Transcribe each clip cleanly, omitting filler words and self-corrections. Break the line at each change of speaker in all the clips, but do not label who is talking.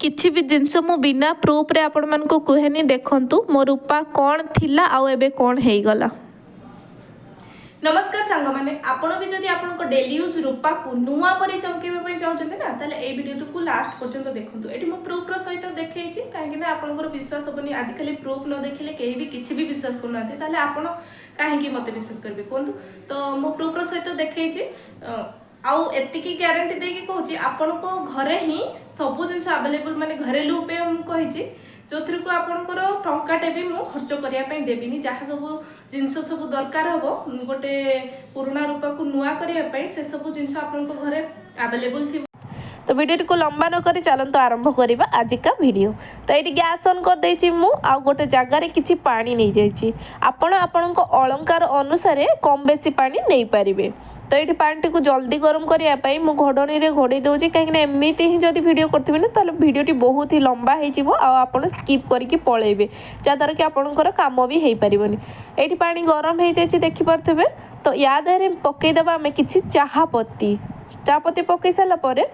କିଛି ବି ଜିନିଷ ମୁଁ ବିନା ପ୍ରୁଫ୍ରେ ଆପଣମାନଙ୍କୁ କୁହେନି। ଦେଖନ୍ତୁ, ମୋ ରୂପା କ'ଣ ଥିଲା ଆଉ ଏବେ କ'ଣ ହେଇଗଲା। ନମସ୍କାର ସାଙ୍ଗମାନେ, ଆପଣ ବି ଯଦି ଆପଣଙ୍କ ଡେଲି ୟୁଜ୍ ରୂପାକୁ ନୂଆ ପରି ଚମକେଇବା ପାଇଁ ଚାହୁଁଛନ୍ତି ନା, ତାହେଲେ ଏଇ ଭିଡ଼ିଓଟିକୁ ଲାଷ୍ଟ ପର୍ଯ୍ୟନ୍ତ ଦେଖନ୍ତୁ। ଏଠି ମୁଁ ପ୍ରୁଫ୍ର ସହିତ ଦେଖେଇଛି, କାହିଁକି ନା ଆପଣଙ୍କର ବିଶ୍ୱାସ ହେବନି। ଆଜିକାଲି ପ୍ରୁଫ୍ ନ ଦେଖିଲେ କେହି ବି କିଛି ବି ବିଶ୍ୱାସ କରୁନାହାନ୍ତି। ତାହେଲେ ଆପଣ କାହିଁକି ମୋତେ ବିଶ୍ୱାସ କରିବେ କୁହନ୍ତୁ? ତ ମୁଁ ପ୍ରୁଫ୍ର ସହିତ ଦେଖେଇଛି। ଆଉ ଏତିକି ଗ୍ୟାରେଣ୍ଟି ଦେଇକି କହୁଛି, ଆପଣଙ୍କ ଘରେ ହିଁ ସବୁ ଜିନିଷ ଆଭେଲେବୁଲ୍, ମାନେ ଘରେଲୁ ଉପାୟ ମୁଁ କହିଛି, ଯେଉଁଥିରେ ଆପଣଙ୍କର ଟଙ୍କାଟେ ବି ମୁଁ ଖର୍ଚ୍ଚ କରିବା ପାଇଁ ଦେବିନି। ଯାହା ସବୁ ଜିନିଷ ସବୁ ଦରକାର ହେବ ଗୋଟେ ପୁରୁଣା ରୂପାକୁ ନୂଆ କରିବା ପାଇଁ, ସେସବୁ ଜିନିଷ ଆପଣଙ୍କ ଘରେ ଆଭେଲେବୁଲ୍ ଥିବ। ତ ଭିଡ଼ିଓଟିକୁ ଲମ୍ବା ନ କରି ଚାଲନ୍ତୁ ଆରମ୍ଭ କରିବା ଆଜିକା ଭିଡ଼ିଓ। ତ ଏଇଠି ଗ୍ୟାସ୍ ଅନ୍ କରିଦେଇଛି ମୁଁ ଆଉ ଗୋଟେ ଜାଗାରେ କିଛି ପାଣି ନେଇଯାଇଛି। ଆପଣ ଆପଣଙ୍କ ଅଳଙ୍କାର ଅନୁସାରେ କମ୍ ବେଶୀ ପାଣି ନେଇପାରିବେ। ତ ଏଇଠି ପାଣିଟିକୁ ଜଲ୍ଦି ଗରମ କରିବା ପାଇଁ ମୁଁ ଘୋଡ଼ଣୀରେ ଘୋଡ଼େଇ ଦେଉଛି, କାହିଁକିନା ଏମିତି ହିଁ ଯଦି ଭିଡ଼ିଓ କରୁଥିବି ନା, ତାହେଲେ ଭିଡ଼ିଓଟି ବହୁତ ହି ଲମ୍ବା ହେଇଯିବ ଆଉ ଆପଣ ସ୍କିପ୍ କରିକି ପଳେଇବେ, ଯାହାଦ୍ୱାରା କି ଆପଣଙ୍କର କାମ ବି ହେଇପାରିବନି। ଏଇଠି ପାଣି ଗରମ ହେଇଯାଇଛି, ଦେଖିପାରୁଥିବେ। ତ ୟା ଦେହରେ ପକାଇଦେବା ଆମେ କିଛି ଚାହା ପତି। ଚାହା ପତି ପକାଇ ସାରିଲା ପରେ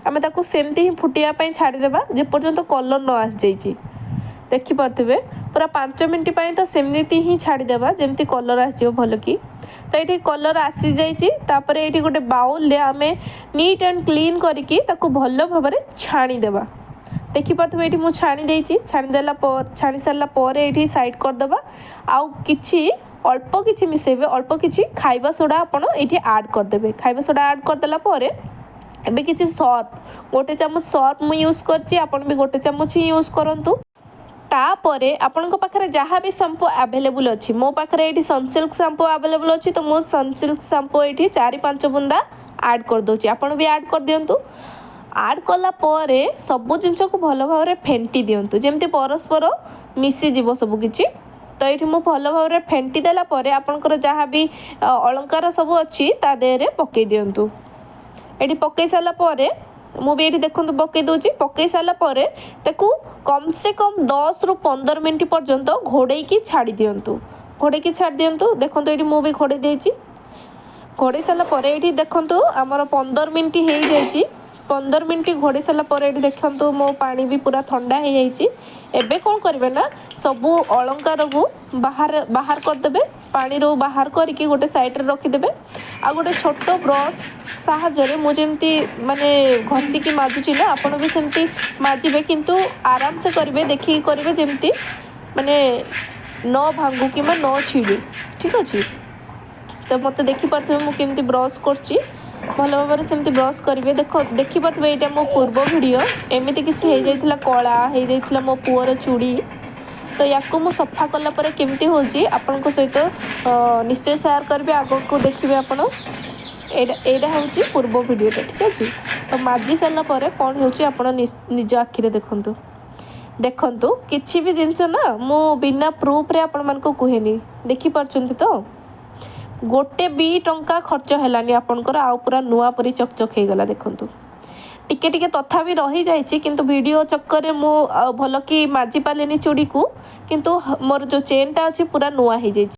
ଆମେ ତାକୁ ସେମିତି ହିଁ ଫୁଟିବା ପାଇଁ ଛାଡ଼ିଦେବା, ଯେପର୍ଯ୍ୟନ୍ତ କଲର୍ ନ ଆସିଯାଇଛି। ଦେଖିପାରୁଥିବେ, ପୁରା 5 ମିନିଟ୍ ପାଇଁ ତ ସେମିତି ହିଁ ଛାଡ଼ିଦେବା, ଯେମିତି କଲର୍ ଆସିଯିବ ଭଲ କି। ତ ଏଇଠି କଲର୍ ଆସିଯାଇଛି। ତାପରେ ଏଇଠି ଗୋଟେ ବାଉଲରେ ଆମେ ନିଟ୍ ଆଣ୍ଡ କ୍ଲିନ୍ କରିକି ତାକୁ ଭଲ ଭାବରେ ଛାଣିଦେବା। ଦେଖିପାରୁଥିବେ, ଏଇଠି ମୁଁ ଛାଣି ଦେଇଛି। ଛାଣିଦେଲା ପରେ, ଛାଣି ସାରିଲା ପରେ ଏଇଠି ସାଇଡ଼୍ କରିଦେବା। ଆଉ କିଛି ଅଳ୍ପ କିଛି ମିଶାଇବେ, ଅଳ୍ପ କିଛି ଖାଇବା ସୋଡ଼ା ଆପଣ ଏଇଠି ଆଡ଼୍ କରିଦେବେ। ଖାଇବା ସୋଡ଼ା ଆଡ଼୍ କରିଦେଲା ପରେ ଏବେ କିଛି ସର୍ଫ, ଗୋଟେ ଚାମଚ ସର୍ଫ ମୁଁ ୟୁଜ୍ କରିଛି। ଆପଣ ବି ଗୋଟେ ଚାମଚ ହିଁ ୟୁଜ୍ କରନ୍ତୁ। ତାପରେ ଆପଣଙ୍କ ପାଖରେ ଯାହା ବି ସାମ୍ପୁ ଆଭେଲେବୁଲ୍ ଅଛି, ମୋ ପାଖରେ ଏଇଠି ସନସିଲ୍କ ସାମ୍ପୁ ଆଭେଲେବୁଲ୍ ଅଛି, ତ ମୁଁ ସନସିଲ୍କ ସାମ୍ପୁ ଏଇଠି 4-5 ବୁନ୍ଦା ଆଡ଼୍ କରିଦେଉଛି। ଆପଣ ବି ଆଡ଼୍ କରିଦିଅନ୍ତୁ। ଆଡ଼୍ କଲା ପରେ ସବୁ ଜିନିଷକୁ ଭଲ ଭାବରେ ଫେଣ୍ଟି ଦିଅନ୍ତୁ, ଯେମିତି ପରସ୍ପର ମିଶିଯିବ ସବୁ କିଛି। ତ ଏଇଠି ମୁଁ ଭଲ ଭାବରେ ଫେଣ୍ଟି ଦେଲା ପରେ ଆପଣଙ୍କର ଯାହା ବି ଅଳଙ୍କାର ସବୁ ଅଛି, ତା ଦେହରେ ପକାଇ ଦିଅନ୍ତୁ। ଏଠି ପକାଇ ସାରିଲା ପରେ ମୁଁ ବି ଏଇଠି ଦେଖନ୍ତୁ ପକାଇ ଦେଉଛି। ପକାଇ ସାରିଲା ପରେ ତାକୁ କମ୍ ସେ କମ୍ 10ରୁ 15 ମିନିଟ୍ ପର୍ଯ୍ୟନ୍ତ ଘୋଡ଼େଇକି ଛାଡ଼ି ଦିଅନ୍ତୁ। ଘୋଡ଼େଇକି ଛାଡ଼ି ଦିଅନ୍ତୁ। ଦେଖନ୍ତୁ, ଏଇଠି ମୁଁ ବି ଘୋଡ଼େଇ ଦେଇଛି। ଘୋଡ଼େଇ ସାରିଲା ପରେ ଏଇଠି ଦେଖନ୍ତୁ, ଆମର 15 ମିନିଟ୍ ହେଇଯାଇଛି। 15 ମିନିଟ୍ ଘୋଡ଼େଇ ସାରିଲା ପରେ ଏଇଠି ଦେଖନ୍ତୁ, ମୋ ପାଣି ବି ପୁରା ଥଣ୍ଡା ହେଇଯାଇଛି। ଏବେ କ'ଣ କରିବେ ନା, ସବୁ ଅଳଙ୍କାରକୁ ବାହାର ବାହାର କରିଦେବେ। ପାଣିରୁ ବାହାର କରିକି ଗୋଟେ ସାଇଡ଼୍ରେ ରଖିଦେବେ। ଆଉ ଗୋଟେ ଛୋଟ ବ୍ରସ୍ ସାହାଯ୍ୟରେ ମୁଁ ଯେମିତି ମାନେ ଘଷିକି ମାଜୁଛି ନା, ଆପଣ ବି ସେମିତି ମାଜିବେ, କିନ୍ତୁ ଆରାମସେ କରିବେ, ଦେଖିକି କରିବେ, ଯେମିତି ମାନେ ନ ଭାଙ୍ଗୁ କିମ୍ବା ନ ଛିଡ଼ୁ। ଠିକ୍ ଅଛି? ତ ମୋତେ ଦେଖିପାରୁଥିବେ, ମୁଁ କେମିତି ବ୍ରସ୍ କରୁଛି। ଭଲ ଭାବରେ ସେମିତି ବ୍ରସ୍ କରିବେ। ଦେଖିପାରୁଥିବେ, ଏଇଟା ମୋ ପୂର୍ବ ଭିଡ଼ିଓ। ଏମିତି କିଛି ହେଇଯାଇଥିଲା, କଳା ହେଇଯାଇଥିଲା ମୋ ପୁଅର ଚୁଡ଼ି। ତ ୟାକୁ ମୁଁ ସଫା କଲା ପରେ କେମିତି ହେଉଛି, ଆପଣଙ୍କ ସହିତ ନିଶ୍ଚୟ ସେୟାର କରିବି। ଆଗକୁ ଦେଖିବେ ଆପଣ। ଏଇଟା ହେଉଛି ପୂର୍ବ ଭିଡ଼ିଓଟା, ଠିକ୍ ଅଛି? ତ ମାଜି ସାରିଲା ପରେ କ'ଣ ହେଉଛି, ଆପଣ ନିଜ ଆଖିରେ ଦେଖନ୍ତୁ। ଦେଖନ୍ତୁ, କିଛି ବି ଜିନିଷ ନା ମୁଁ ବିନା ପ୍ରୁଫ୍ରେ ଆପଣମାନଙ୍କୁ କୁହେନି। ଦେଖିପାରୁଛନ୍ତି ତ, ଗୋଟେ ବି ଟଙ୍କା ଖର୍ଚ୍ଚ ହେଲାନି ଆପଣଙ୍କର ଆଉ ପୁରା ନୂଆ ପରି ଚକଚକ ହେଇଗଲା। ଦେଖନ୍ତୁ, ଟିକେ ଟିକେ ତଥାପି ରହିଯାଇଛି, କିନ୍ତୁ ଭିଡ଼ିଓ ଚକ୍କରରେ ମୁଁ ଆଉ ଭଲ କି ମାଜି ପାରିଲିନି ଚୁଡ଼ିକୁ। କିନ୍ତୁ ମୋର ଯେଉଁ ଚେନ୍ଟା ଅଛି, ପୁରା ନୂଆ ହେଇଯାଇଛି।